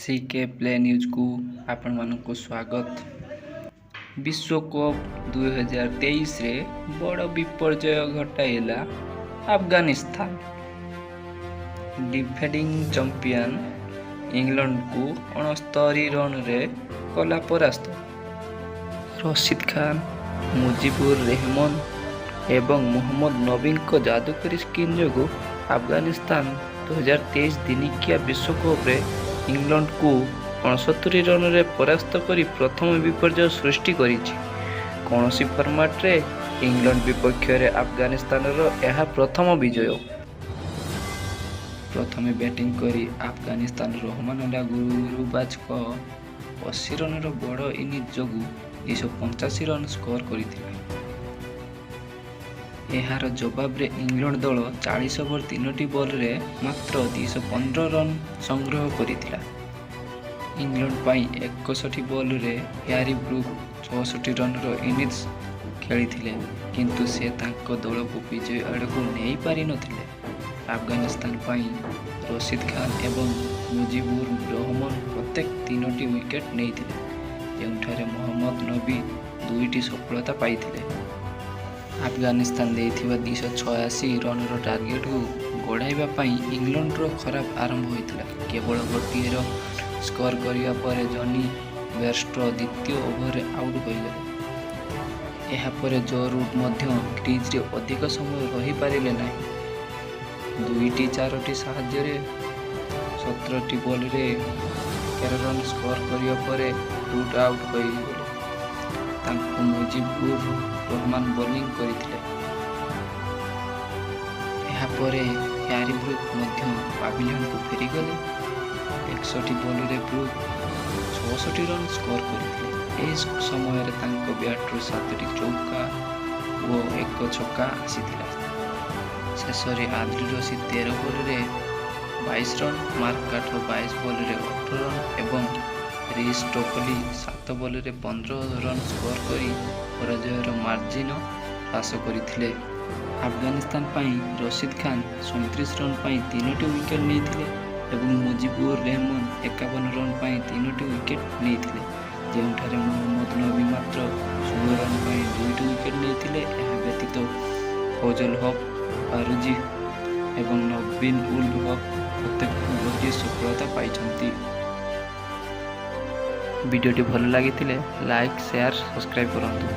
C କେ play ନ୍ୟୁଜ୍କୁ ଆପଣମାନଙ୍କୁ ସ୍ୱାଗତ। ବିଶ୍ୱକପ୍ 2023ରେ ବଡ଼ ବିପର୍ଯ୍ୟୟ ଘଟାଇଲା ଆଫଗାନିସ୍ତାନ। ଡିଫେଣ୍ଡିଂ ଚାମ୍ପିୟନ ଇଂଲଣ୍ଡକୁ 69 ରନରେ କଲା ପରାସ୍ତ। ରଶିଦ ଖାନ, ମୁଜିବୁର ରେହମାନ ଏବଂ ମହମ୍ମଦ ନବୀଙ୍କ ଯାଦୁକରୀ ସ୍ପିନ୍ ଯୋଗୁଁ ଆଫଗାନିସ୍ତାନ 2023 ଦିନିକିଆ ବିଶ୍ୱକପରେ ଇଂଲଣ୍ଡକୁ 69 ରନରେ ପରାସ୍ତ କରି ପ୍ରଥମ ବିପର୍ଯ୍ୟୟ ସୃଷ୍ଟି କରିଛି। କୌଣସି ଫର୍ମାଟରେ ଇଂଲଣ୍ଡ ବିପକ୍ଷରେ ଆଫଗାନିସ୍ତାନର ଏହା ପ୍ରଥମ ବିଜୟ। ପ୍ରଥମେ ବ୍ୟାଟିଂ କରି ଆଫଗାନିସ୍ତାନ ରହମାନୁଲ୍ଲା ଗୁରୁବାଜଙ୍କ 80 ରନର ବଡ଼ ଇନିଂସ ଯୋଗୁଁ 285 ରନ୍ ସ୍କୋର କରିଥିଲା। ଏହାର ଜବାବରେ ଇଂଲଣ୍ଡ ଦଳ 40 ଓଭର 3ଟି ବଲରେ ମାତ୍ର 215 ରନ୍ ସଂଗ୍ରହ କରିଥିଲା। ଇଂଲଣ୍ଡ ପାଇଁ 61 ବଲରେ ହ୍ୟାରି ବ୍ରୁକ୍ 64 ରନର ଇନିଂସ ଖେଳିଥିଲେ, କିନ୍ତୁ ସେ ତାଙ୍କ ଦଳକୁ ବିଜୟ ଆଡ଼କୁ ନେଇପାରିନଥିଲେ। ଆଫଗାନିସ୍ତାନ ପାଇଁ ରଶିଦ ଖାନ ଏବଂ ମୁଜିବୁର ରହମାନ ପ୍ରତ୍ୟେକ ତିନୋଟି ୱିକେଟ୍ ନେଇଥିଲେ, ଯେଉଁଠାରେ ମହମ୍ମଦ ନବୀ ଦୁଇଟି ସଫଳତା ପାଇଥିଲେ। ଆଫଗାନିସ୍ତାନ ଦେଇଥିବା 286 ରନର ଟାର୍ଗେଟକୁ ଗୋଡ଼ାଇବା ପାଇଁ ଇଂଲଣ୍ଡର ଖରାପ ଆରମ୍ଭ ହୋଇଥିଲା। କେବଳ ଗୋଟିଏ ରନ୍ ସ୍କୋର କରିବା ପରେ ଜନି ବେୟାରଷ୍ଟୋ ଦ୍ୱିତୀୟ ଓଭରରେ ଆଉଟ୍ ହୋଇଗଲେ। ଏହା ପରେ ଜୋ ରୁଟ୍ ମଧ୍ୟ କ୍ରିଜରେ ଅଧିକ ସମୟ ରହିପାରିଲେ ନାହିଁ। ଦୁଇଟି ଚାରୋଟି ସାହାଯ୍ୟରେ 17ଟି ବଲରେ 13 ରନ୍ ସ୍କୋର କରିବା ପରେ ରୁଟ୍ ଆଉଟ୍ ହୋଇଗଲେ। ତାଙ୍କୁ ମୁଜିବୁର ରହମାନ ବୋଲିଂ କରିଥିଲେ। ଏହା ପରେ ହ୍ୟାରି ବ୍ରୁକ୍ ମଧ୍ୟ ପାଭିଲିୟନକୁ ଫେରିଗଲେ। 61 ବଲରେ ବ୍ରୁକ୍ 66 ରନ୍ ସ୍କୋର କରିଥିଲେ। ଏହି ସମୟରେ ତାଙ୍କ ବ୍ୟାଟରୁ ସାତଟି ଚୌକା ଓ ଏକ ଛକା ଆସିଥିଲା। ଶେଷରେ ଆଦିଲ ରଶିଦ 13 ବଲରେ 22 ରନ୍, ମାର୍କ କାଠ 22 ବଲରେ 18 ରନ୍ ଏବଂ ରିସ୍ ଟୋପଲି 7 ବଲରେ 15 ରନ୍ ସ୍କୋର କରି ପରାଜୟର ମାର୍ଜିନ ହ୍ରାସ କରିଥିଲେ। ଆଫଗାନିସ୍ତାନ ପାଇଁ ରଶିଦ ଖାନ 37 ରନ୍ ପାଇଁ ତିନୋଟି ୱିକେଟ୍ ନେଇଥିଲେ ଏବଂ ମୁଜିବୁର ରେହମାନ 51 ରନ୍ ପାଇଁ ତିନୋଟି ୱିକେଟ୍ ନେଇଥିଲେ, ଯେଉଁଠାରେ ମହମ୍ମଦ ନବୀ ମାତ୍ର 16 ରନ୍ ପାଇଁ ଦୁଇଟି ୱିକେଟ୍ ନେଇଥିଲେ। ଏହା ବ୍ୟତୀତ ଫଜଲ ହକ୍ ଫାରୁଜି ଏବଂ ନବୀନ ଉଲ୍ ହକ୍ ପ୍ରତ୍ୟେକ ଗୋଟିଏ ସଫଳତା ପାଇଛନ୍ତି। ଭିଡ଼ିଓଟି ଭଲ ଲାଗିଥିଲେ ଲାଇକ୍, ସେୟାର, ସବସ୍କ୍ରାଇବ୍ କରନ୍ତୁ।